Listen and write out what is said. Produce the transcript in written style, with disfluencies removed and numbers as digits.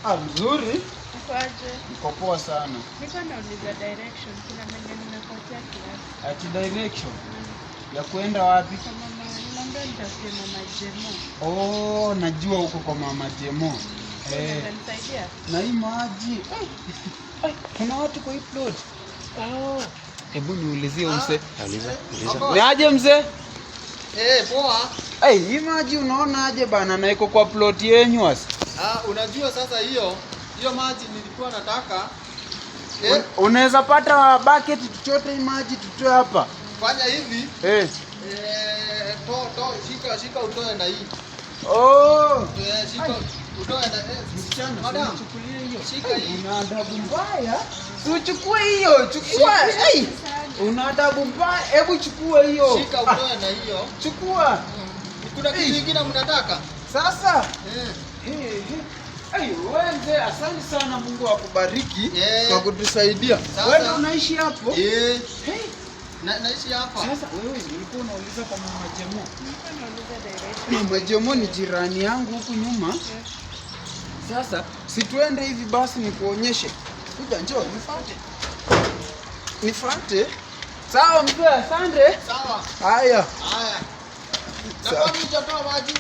Ah, mzuri. Uko aje? Niko poa sana. Niko nauliza direction. Kuna mwenye nimepotea kiasi. Ati direction ya kuenda wapi? Kwa mama, nimeambiwa nitafute mama Jemo. Oh, najua huko kwa mama Jemo. Eh, Unaweza nisaidia? na hii maji. Eh, eh, kuna watu kwa hii plot. Oh. Hebu niulizie huyu mzee. Uliza, uliza. Ni aje mzee? Eh, poa. Hey, hii maji unaona aje bana na iko kwa plot yenyu asa? Ah, unajua sasa hiyo hiyo maji nilikuwa nataka eh, Unaweza pata bucket tuchote hii maji tutoe hapa. fanya hivi Eh. eh, to to shika shika utoe na hii Oh. eh, shika utoe na eh, Msichana, madam usichukulie hiyo. Shika hii. Una adabu mbaya. Si uchukue hiyo, chukua. Hey. Una adabu mbaya. Hebu chukua hiyo. Shika Ah, utoe na hiyo. chukua. Kuna kitu kingine mnataka? Sasa. Eh, Hey, hey. Hey, wewe mzee, asante sana, Mungu akubariki Eh. kwa kutusaidia. Sasa. Wewe ndio unaishi hapo? eh, Hey. na, naishi hapa. Sasa wewe ulikuwa unauliza kwa mama Jemo. Niko nauliza direction. Mama Jemo ni jirani yangu huku nyuma. Sasa si tuende hivi basi nikuonyeshe. Kuja, njoo nifuate. Nifuate. Sawa mzee, asante. Sawa. Haya. Haya. Na Sawa. kwani hujatoa maji?